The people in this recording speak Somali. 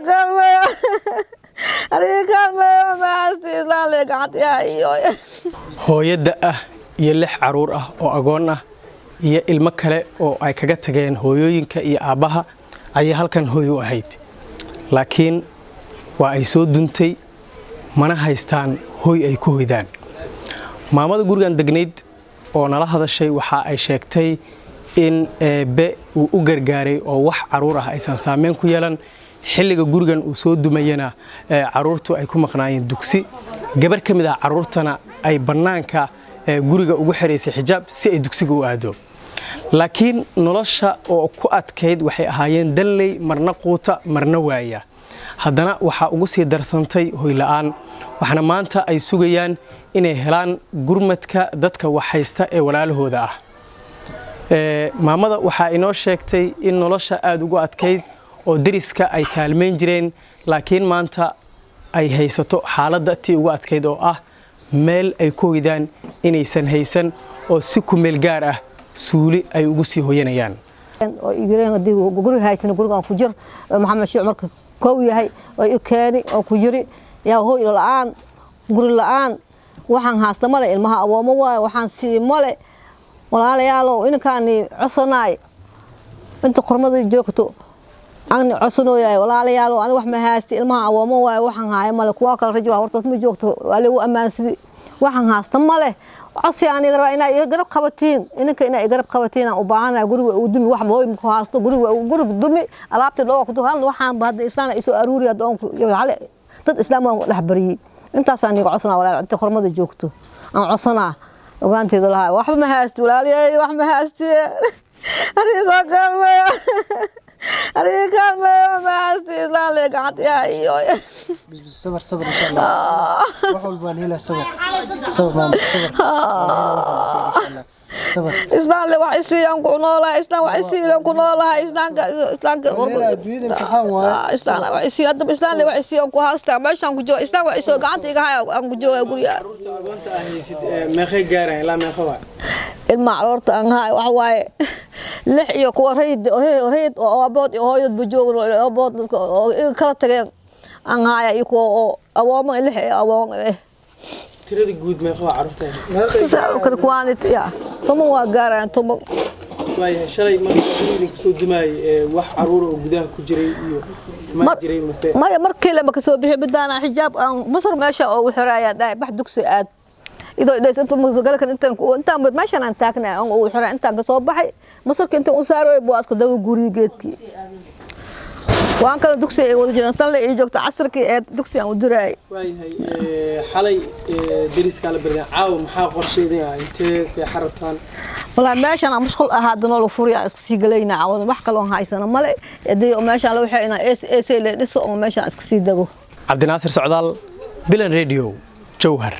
Kaalmeeyo, aniga kaalmeeyo, mahasti islaan le gacanta iyo. Hooyadda ah iyo lix caruur ah oo agoon ah iyo ilmo kale oo ay kaga tageen hooyooyinka iyo aabbaha ayay halkan hooy u ahayd, laakiin waa ay soo duntay, mana haystaan hooy ay ku hoydaan. Maamada gurigan degnayd oo nala hadashay waxa ay sheegtay in Eebbe uu u gargaaray oo wax caruur ah aysan saameyn ku yeelan. Xilliga gurigan uu soo dumayana caruurtu ay ku maqnaayeen dugsi, gabar ka mid ah caruurtana ay bannaanka guriga ugu xiraysay xijaab si ay dugsiga u aado. Laakiin nolosha oo ku adkayd, waxay ahaayeen danley marna quuta marna waaya. Haddana waxaa ugu sii darsantay hoyla'aan, waxaana maanta ay sugayaan inay helaan gurmadka dadka wax haysta ee walaalahooda ah. Maamada waxaa inoo sheegtay in nolosha aada ugu adkayd oo deriska ay kaalmayn jireen, laakiin maanta ay haysato xaaladda tii ugu adkayd oo ah meel ay ku hoydaan inaysan haysan oo si kumeel gaar ah suuli ay ugu sii hoyanayaan. Oo igireen hadii guriga haysan, gurigaan ku jir. Maxamed Sheekh marka kow yahay oo i keeni oo ku jiri yaa hooy la'aan, guri la'aan, waxaan haasta male. Ilmaha awoomo waayo, waxaan sii male. Walaalayaalow, inankaani codsanaay inta qormada joogto aan codsanooyahay. Walaalayaalow, ani wax ma haasti, ilmaha awoomo waayo, waxaan haaya male. Kuwa kale rajo hortood ma joogto, waa lagu ammaansidi. Waxaan haasta male. Codsi aan iga rabaa inaa iga garab qabatiin, ininka inaa igarab qabatiin aan u baahanahay. Guriga uu dumi, wax hooy ku haasto, guriga guriga dumi, alaabtii dhooga ku hal waxaan hadda islaan isoo aruuri hadda oon dad islaam waan dhex bariyey. Intaasaan iga codsanaa, walaal, inta qormada joogto aan codsanaa ogaanteeda lahaa. Waxba ma haasti, walaalyahay, wax ma haasti. Aniga soo kaalmeeyo, aniga kaalmeeyo, ma haasti islaan le gacanta iyo. بس بس، صبر صبر، ان شاء الله wax walba waa la helaa. صبر صبر maama، صبر، waa la helaa wax walba، صبر، ان شاء الله، صبر. Islaan le wax isiiyaan ku noolahay, islaan wax isiiyaan ku noolahay, islaanka islaanka. Waa la helaa, adduunyada imtixaan waaye. Islaan wax isiiyo hadda, islaan le wax isiiyaan ku haastaa meeshaan ku jooga. Islaan wax isiiyo gacanta iga haya aan ku joogaa guriga. Caruurta agoonta ah haysid meeqay gaaraan? Ilaa meeqa waa? Ilmaha caruurta aan haay waxa waaye lix iyo kuwa rayid rayid oo aabood iyo hooyadoodba joogin oo aabood dadka oo iga kala tageen aan haaya iyo kuwa oo awoomo, lix ee awoon eh. Tirada guud meeqa waa caruurta haysid? Kale kuwaani ya 10 waa gaarayaan, 10. Waayahay, shalay markii guriga idinku soo dumaayay wax caruur oo gudaha ku jiray iyo ma jiray mase? Maya, markii lama kasoo bixi midaana xijaab aan masar meesha oo u xiraayaan dhahay, bax dugsi aad idoo dhays inta magalkan intaan intaan meeshan aan taagnay aan ugu xiray. Intaan kasoo baxay masarka intaan u saaroy buu aska daba guriga geedkii. Waan kala dugsi ay wada jireen, tan la ii joogta casarkii ee dugsi aan u diraay. Waayahay, xalay deriskaa la barnaa, caawa maxaa qorsheydin ah? Intee seexa rabtaan? Walaa meeshan aan mashquul ahaa hadda noo furiya iska sii galayna caawada. Wax kaloon haysana male. Hadii meeshaan la waxay inaa ees la dhiso oo meeshaan iska sii dago. Cabdinaasir Socdaal, Bilan Radio, Jowhar.